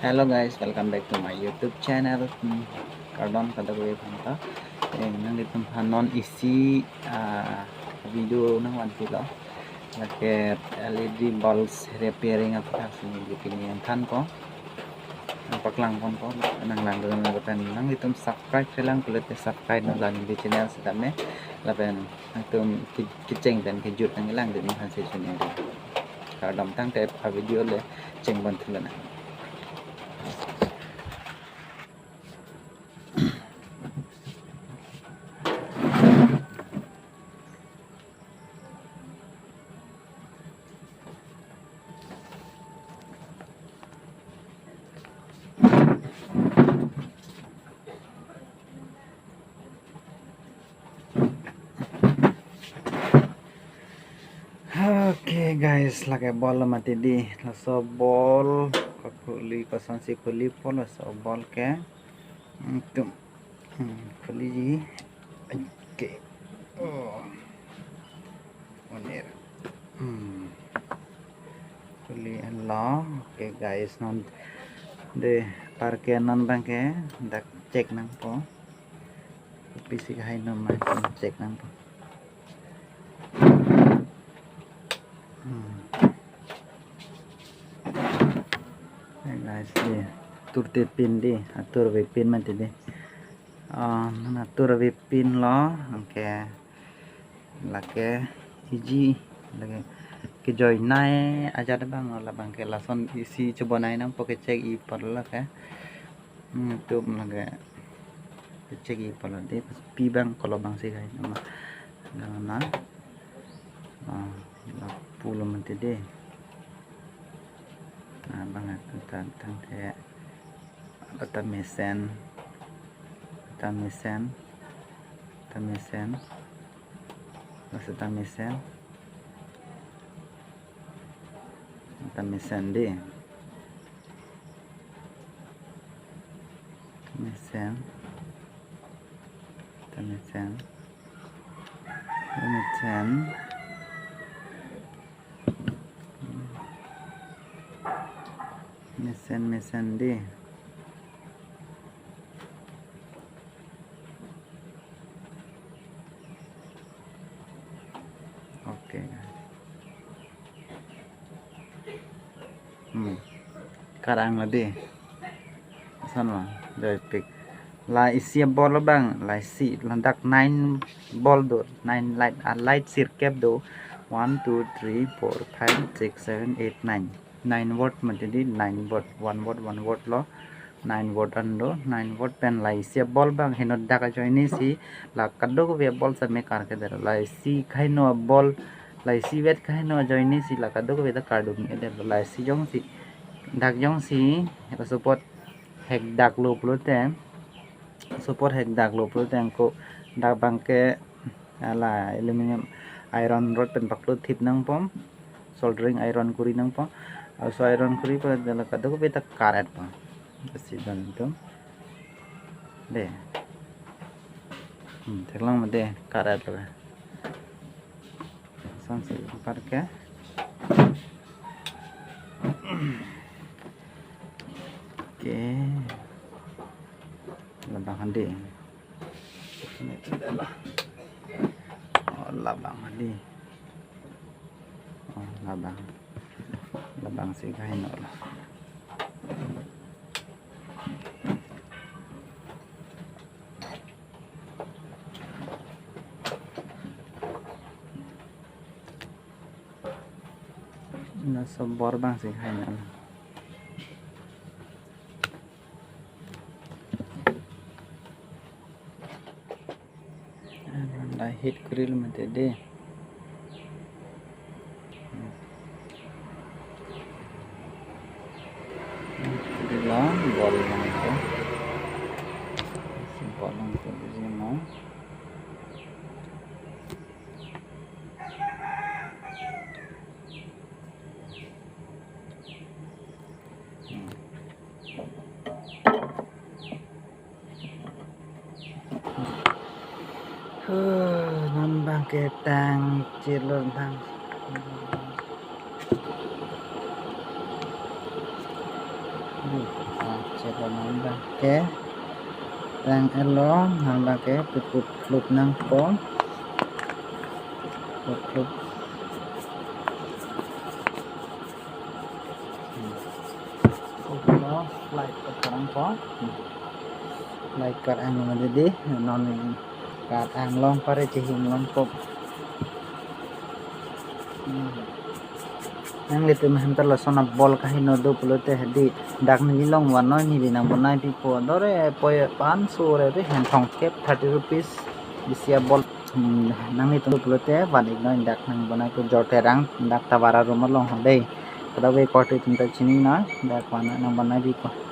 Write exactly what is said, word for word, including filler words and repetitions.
Hello guys, welcome back to my YouTube channel. Hmm, kardom kadokave aphan ta. Eh, nanglitum aphan non isi, ah, video nangvanpilo. Lake L E D bulbs repairing aputhak si neli pini nangthanpo. Nangpaklangponpo, nanglangdun nang lapen nanglitum subscribe-se lang pulote subscribe nanglang neli channel sitame. Lapen nangtum ke-, kecheng pen kejut nanglangdun aphan si channel. Kardom, tangte avideo le chengpon thulonang. Okay guys, lake bulb mati dei, laso bulb kakhuli, kosonsi khulipo laso bulb ke. Hmm, tum. Hmm, khuliji. Okay. Oh. Onir. Hmm. Khuli lo. Okay guys, non dei, par ke non abangke dak check nangpo. Kopisi kaheno ma check nangpo. Hmm. Hey guys, dei, turte pin dei, atur ave pin mati dei. Ah, non atur ave pin lo, anke lake isi, lake kejoinei ajat abang lo, labangke lason isi chobonai nangpo, kechek-i apotlo lake. Hmm, tum lake kechek-i apotlo dei, pi abang kolo abangsi kaino ma. Dang na. Ah, lapulo mati dei. Ah, abang ta, tangte, ta mesen. Ta mesen. Ta mesen. Laso ta mesen. Ta mesen dei. Mesen. Ta mesen. Mesen. Mesen, mesen dei. Okay. Hmm. Karang lo dei. Lason ma, dei pik. La isi abulb abang, la isi, ladak nine bulb do, nine light, ah, light sirkep do. One, two, three, four, five, six, seven, eight, nine. Nine watt mati dei, nine watt, one watt, one watt lo. Nine watt an do, nine watt pen la isi abulb abang heno dak ajoinesi, la kadokave abulb sitame karkedetlo. La isi kaheno abulb, la isi vet kaheno ajoinesi, la kadokave ta kardun-edetlo. La isi jongsi, dak jongsi, laso apot hekdaklo pulote, laso apot hekdaklo pulote anke dak abangke, ah, la aluminium iron rod pen paklothip nangpo, soldering iron kuri nangpo. Laso iron kuri pulote la kadokave ta karetpo. Lasi don tum. Dei. Hmm, theklong mati dei, karetlo. Lasonsi par ke. Okay. Labang handi. Ini tidak lah. Oh, labang handi. Oh, labang. Labangsi kaino lo. Laso bor abangsi kaino lo. La hit kurilo mati dei. Kurilo, bol nangpo. Bol nangpo dei mo. Hmm. Huh, non abangke tang chirlo tang. Ah, chetong nang abang ke. Tang elo, nang abang ke, piput flup nangpo. Piput flup. Elo, light cut nangpo. Light cut ang ma didi, non kat anglong pare chihim longpo. Hmm. Nanglitum hem ta lason a-ball kaheno do pulote hedi dak neli along vannoi, neli nang bonai pipo. Dore poi pan so re re, hen thomkep, thirty rupees isi a-ball. Hmm, nanglitum pulote van-iknoi, dak nang bonaipo, Jorterang, dak Tovar arum along ho dei. Kadokave korte atum ta chininoi, dak van nang bonai pipo.